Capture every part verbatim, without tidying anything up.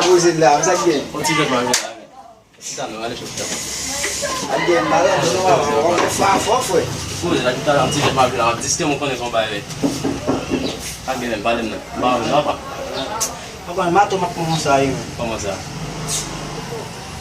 Poze la, sa k gen? Yon ti jwèt m ap jwe la. Chita non, ale chita. Al gen malad, non, non, non, non, fè afò, frè. Poze la, chita la, yon ti jwèt m ap jwe la, m ap diske m konnen se yon bagay. Pa gen menm, pale m non. M pa anvi non, papa. Papa, mato m ap kòmanse a ye, men. Kòman sa?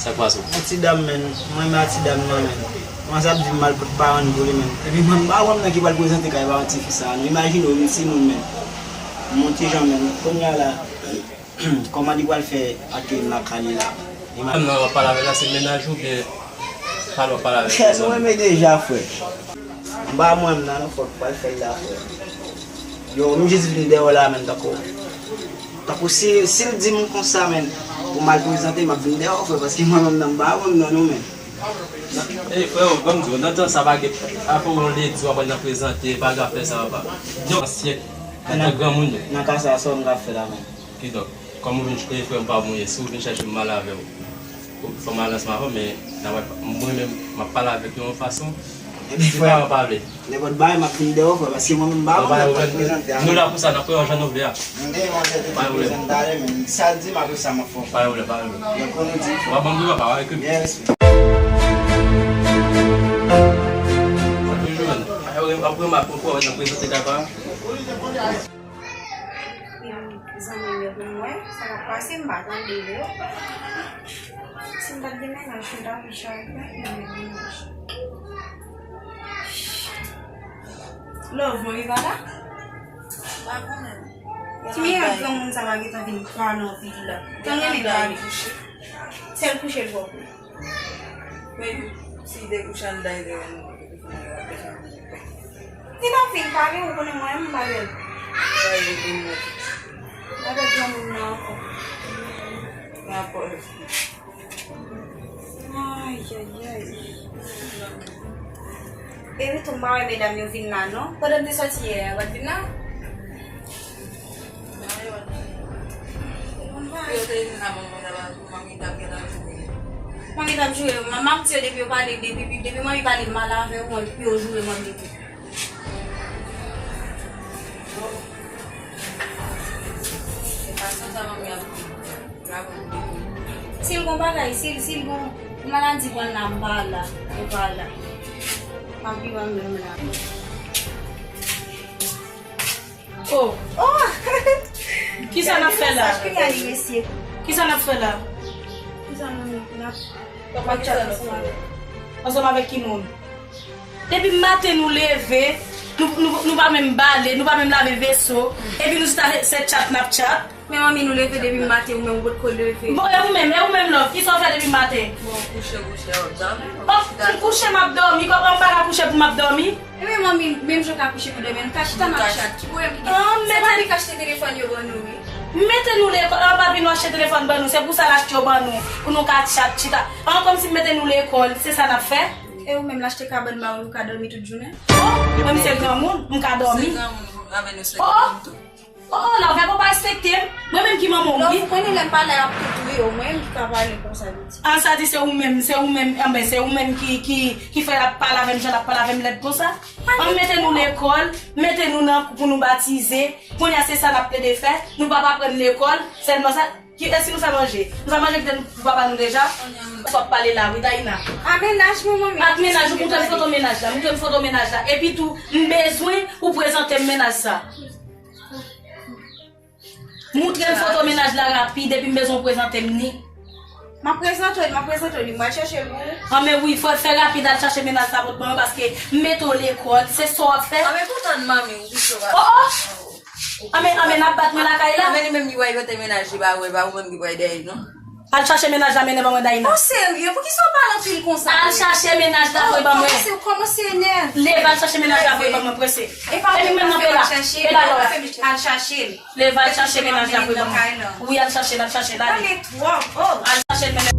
Sa k pase? Yon ti dam, men. Mwen, men a ti dam nan, men. Kòmanse ap di m m al pot paran pou li, men. Epi mwen, m pa wè m nan ki pral prezante kay paran tifi sa a, non. Imajine w, yon timoun, men. Yon ti jan, men. Kounye a la, kòman li pral fè ak lakay li la? Ima- Menm nan w ap pale avè l la, se mennaj ou oubyen pale w ap pale avè l? Chè, nou renmen deja, frè. M pa mwen menm nan, non, fòk pral fè l la, frè. Yo, m jis vin dèyè w la, menm, tankou, tankou si, si l di m konsa, menm, pou m al prezante, m ap vin dèyè w, frè, paske mwen menm nan, m pa mwen menm nan, non, menm. Ey, frè, ban m di w, nan tan sa pa gen, apre yon ledi, w ap pral nan prezante, pa gen afè sa, papa. Yon syèk, nan tan granmoun yo. Nan ka sa, sa w m ka fè la, menm? Kidonk, kòm ou vin chita, frè m pa bon ye, si w vin chèche m, m ale avè w. Ou fè m ale ansanm avè w, men n a wè, mwen menm, m ap pale avèk yo yon fason. Epi, si frè, paran pa vle. Nenpòt bagay, m ap vin dèyè w, frè, paske mwen menm, m pa bon, mwen pa prezante a. Nou la pou sa, n ap fè yon jan nou vle a. M gen yon jèn ki prezante talè, men sa l di m, apre sa, m ap fè w. Pa gen pwoblèm, pa gen pwoblèm. Donk, konnen w di. W ap ban m dwa, pa, pa gen pwoblèm. Byen, respè. Toujou, w ap remake yon pwovèb nan prezante kay paran. Zanmi m yo vin wè sa k ap pase, m pa tande yo. Si m pa t gen mennaj, m ta vin chanje, men m gen mennaj. Love, manmi pa la? Pa konnen. Ki mirak granmoun sa pa gentan vin pale anpil la. Tan renmen pale. Sèl kouche l pwòp. Men si de kouch anndan, li te wè nou, li te fè nou wè, li te fè nou pè. Li pa fin pale, ou konnen mwen, m pa bèl. Sa e vin mwen. Pa bèl granmoun nan ankò. Nan ankò. Ay, ay, ay. Epi tou, m pa wè medam yo vin la, non. Pandan m te sòti yè a, yo pa t vin la? Yo te vin la, manman t ap, manmi t ap gentan joure. Manmi t ap joure. Manman m di yo depi yo pale, depi, depi manmi pale mal avè w, pou yo joure manmi tou. Se pa sa sa manmi ap di. Si l gon bagay, si l, si l gon maladi, pran l la, m pa la, m pa la. M ap viv an menm la. Oh. Oh! Kisa n ap fè la? Kisa n ap fè la? Kisa n ap, n ap chat ansanm avèk, ansanm avèk ki moun? Depi maten nou leve, nou, nou, nou pa menm bale, nou pa menm lave veso, epi nou chita se chat n ap chat. Men manmi, nou leve depi maten, ou menm ou potko leve. Bon, e ou menm, e ou menm, love, kisa w fè depi maten? Bon, kouche, kouche, w ap dòmi. Oh, m kouche, m ap dòmi, kòman m pa ka kouche pou m ap dòmi? Ebyen, manmi, menm jan w ka kouche pou dòmi, nou ka chita, n ap chat. Ki pwoblèm ki gen? Se manmi k achte telefòn yo ban nou, wi. M mete nou lekòl, an pa vin nou achte telefòn ban nou, se pou sa l achte yo ban nou, pou nou ka chat, chita. An, kòmsi m mete nou lekòl, se sa n ap fè? E ou menm, l achte kabann ba ou, ou ka dòmi tout jounen? Oh, mwen, m se granmoun, m ka dòmi. Se granmoun, avè nou se granmoun tou. Oh, oh, la, ou fè pa respekte m. Mwen menm ki manman w, wi. Love, ou konnen lè m pa la, y ap tou touye w. Mwen menm ki ka pale konsa, li di. An, sa di se ou menm, se ou menm, anben, se ou menm ki, ki, ki fè l ap pale avè m, jan l ap pale avè m lèd konsa. An, mete nou lekòl, mete nou nan kou pou nou batize. Kounye a, se sa n ap plede fè. Nou p ap aprann lekòl, sèlman sa. Ki, èske nou fè manje? Nou fè manje kite pou papa nou deja? Sa w ap pale la, wi, Daïna. A mennaj mwen, manmi. Ak mennaj, ou montre m foto mennaj la, montre m foto mennaj la. Epi tou, m bezwen ou prezante m mennaj sa. Moutre m foto mennaj la rapid, epi m bezwen w prezante m ni. M ap prezante w, m ap prezante w li, m pral chèche l pou ou. Anben wi, fò w fè rapid al chache mennaj sa pot ban mwen, paske m mete w lekòl, se sa w ap fè. Anben pou tann manmi w, kouche w pa. Oh, oh! Anben, anben, n ap bat mwen lakay la. Anben li menm li pral pote mennaj li ba ou, e pa ou menm ki pral dèyè l, non. Al chache mennaj la, mennen ban mwen, Daïna. Ou serye? Poukisa w pale anpil konsa? Al chache mennaj la, voye ban mwen. Kòmanse, kòmanse enève. Leve, al chache mennaj la, voye ban mwen, prese. E pa ou menm k ap fè l al chache l, al chache l. Leve, al chache mennaj la, voye ban mwen. Wi, al chache l, al chache l, ale. Pale twòp, oh. Al chache l, mennen.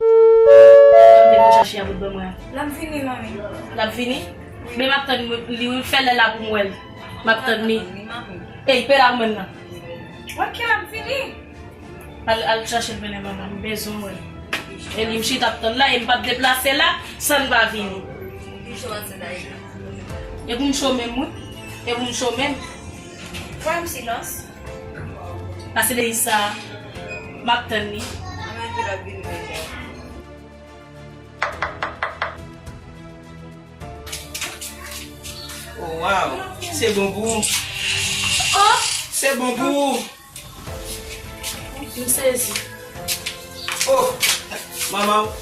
Mande pou chache a bout ban mwen an. L ap vini, manmi. L ap vini? Men m ap tann li, wi, fè lè la pou m wè l. M ap tann li. Ey, pera mwen nan. Ok, l ap vini. Al, al chache l mennen ban mwen, m bezwen wè l. E li m chita ap tann la, e m p ap deplase la san l pa vini. E pou m chome m, wi. E pou m chome m. Pran silans. Pase depi sa, m ap tann li. Mwen di l ap vin menm. Oh, wow. Se bon pou ou. Oh! Se bon pou ou. M sezi. Oh, manman.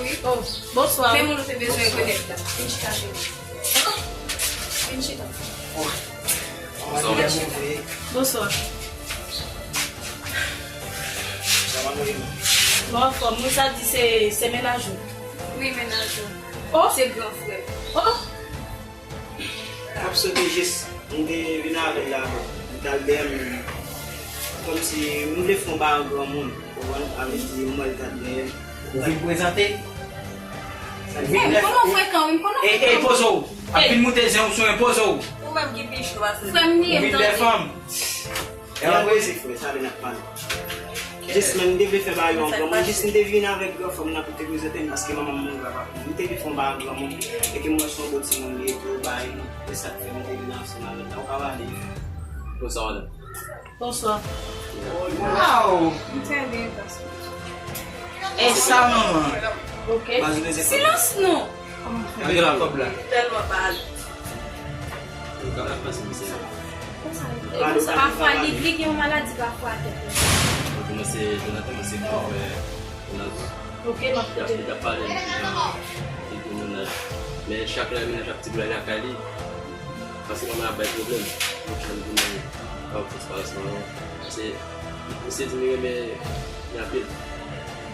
Wi. Oh, bonswa. Men moun ou te bezwen rekonèt la. Vin chita, cheri. Oh, vin chita. Oh. Bonswa. Bonswa. Mwen anfòm, wi, sa di se, se mennaj ou. Wi, mennaj ou. Oh. Se gran frè. Oh. M ap sot jis, m te vin avè l la, li t al dèyè m. Kòmsi m vle fè yon bagay an granmoun, ou konprann? Sa vle di, m wè l t al dèyè m. Ou vin prezante? Sa vle di, m lè, kòman w frekan, wi, m konnen w frekan. Ey, ey, poze w. Ap vin moute zen w sou mwen, poze w. Ou menm ki pi cho pase. Frè m li ye, m tande. Ou vin dèyè fanm. E anvoye se frè, sa vle n ap pale. Jis, men, m te vle fè bagay yo an granmoun. Jis, m te vin avèk granfrè m nan pou te prezante m, paske manman m mouri, papa m mouri. M te vle fè yon bagay an granmoun. E ke m wè se yon bon timoun li ye tou, bagay, e sa k fè m te vin ansanm avè l la. Ou ka pale. Bonswa, madanm. Bonswa. Waw! M trè byen, paske. E sa, manman? Ok. Silans non! Antre la, kòb la. Tèlman pale. Ou ka pa panse misye. Konsa, e konsa, pafwa, li, li gen yon maladi pafwa tèt li. Mwen se Jonathan, mwen se gran frè Ronaldo. Ok, m ap koute. Li t ap pale m ti jan li te mennaj. Men chak lè mennaj ap ti boulay lakay li, paske manman ap bay pwoblèm. Mwen janm vin pa yon transparans manman. Se, misye di li renmen li anpil.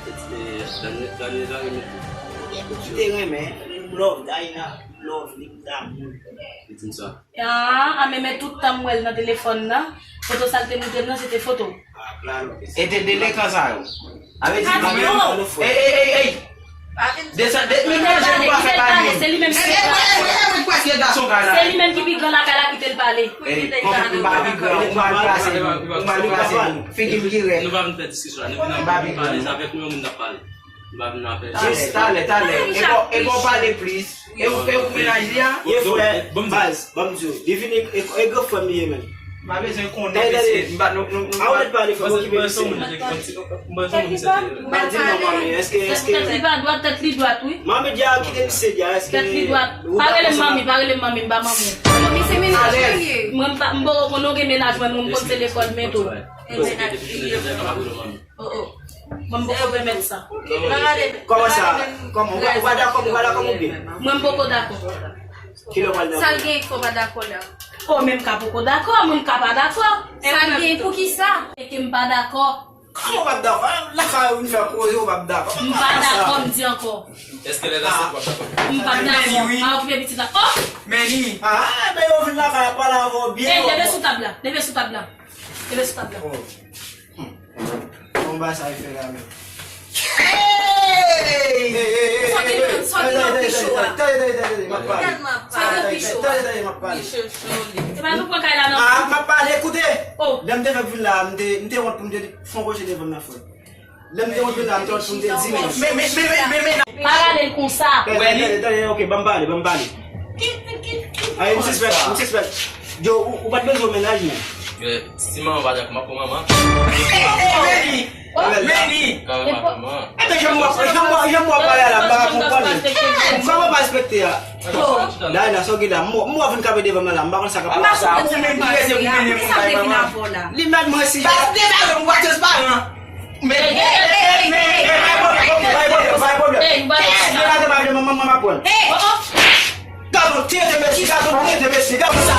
E, e, Dani, Dani la renmen tou. Ki te renmen, love, Dani. Love li, damou. Li di m sa. Ah, ah, men, men tout tan m wè l nan telefòn nan, foto sa l te montre m nan, se te foto. Ah, E te delenkan sa yo. Avè di, ey, ey, ey, ey. Desann, de, men manje nou pa fè pa li. Se li menm ki pi gran. Se li menm ki pi gran lakay la, kite l pale. Ey, m pa pi gran, ou mal plase, ou mal plase. Figi m ki rèd. Nou pa vin fè diskisyon la, nou vin ap pale, se avèk mwen moun n ap pale. Nou pa vin ap fè. Jis talè, talè. E bon, e bon pale plis. E ou, e ou mennaj li a? Ye frè, baz, ban m di w. Li vin e, e, e gran frè m li ye menm. M pa bezwen konnen mesye. M pa, nou, nou, nou. A ou mèt pale frè m, okipe misye. M bezwen moun sète. M bezwen moun sète. Ba di non, manmi, èske, èske. Tèt li pa dwat, tèt li dwat, wi. Manmi, di a kite misye, di a, èske. Tèt li dwat. Pa rele m manmi, pa rele m manmi, m pa manmi w. Manmi, se mennaj mwen li ye. Mwen, m pa, m poko konn, ou gen mennaj mwen, mwen, m konn se lekòl, men tou. E mennaj li ye. Oh, oh. Mwen, m poko pèmèt sa. Kòman sa? Kòman? Ou pa, ou pa dakò, ou pa dakò, oubyen? Mwen, m poko dakò. Kilè w pral dakò? Sa l gen k fè w pa dakò la? Oh, men m ka poko dakò, mwen, m ka pa dakò. Sa l gen, poukisa? E ke m pa dakò. Kòman w p ap dakò? Lakay ou vin fè koze, ou p ap dakò. M pa dakò, m di ankò. Èske lè nan se w ap dakò? M p ap dakò. Pa okipe pitit la. Oh! Meni. Ah, men yo vin lakay la pale avè w byen. Ey, leve sou tab la. Leve sou tab la. Leve sou tab la. Oh. Bon, ba sa fè la menm. Hey! Hey, hey, hey, hey. Sa ki nan, sa ki nan pi cho la. Tande, tande, tande, tande, m ap pale. Gad m ap pale. Tande, tande, tande, m ap pale. Pi cho, cho li. Se pa nou pran kay la, non? Ah, m ap pale, koute. Oh. Lè m te fèk vin la, m te, m te wont pou m te fè yon koze devan m nan frè. Lè m te wont vin la, m te wont pou m te di men. Men, men, men, men, men, men. Pa rale l konsa. Tande, tande, tande, ok, ban m pale, ban m pale. Ayi, m sispèk, m sispèk. Yo, ou, ou pa t bezwen yon mennaj, non? Si manman pa dakò, m ap pran manman. Meni! Meni! Ebyen, jan m wè, jan m wè, jan m wè pale a la, m pa ka konprann. Kòman pa respekte a? Dayana, sa w gen la, m wè, m wè w vin kanpe devan m nan la, m pa konn sa k ap pase. Ou menm ki rete pou mennen moun bay manman. Li mèt mwen si. Baz, deja, m wè transparan. Men, men, men, men, bay pwoblèm, ok, bay pwoblèm, bay pwoblèm. Ey, bay pwoblèm. Si deja te pa vle manman, mwen m ap pran. Gad yon tete mesye, gad yon tete mesye, gad yon sa.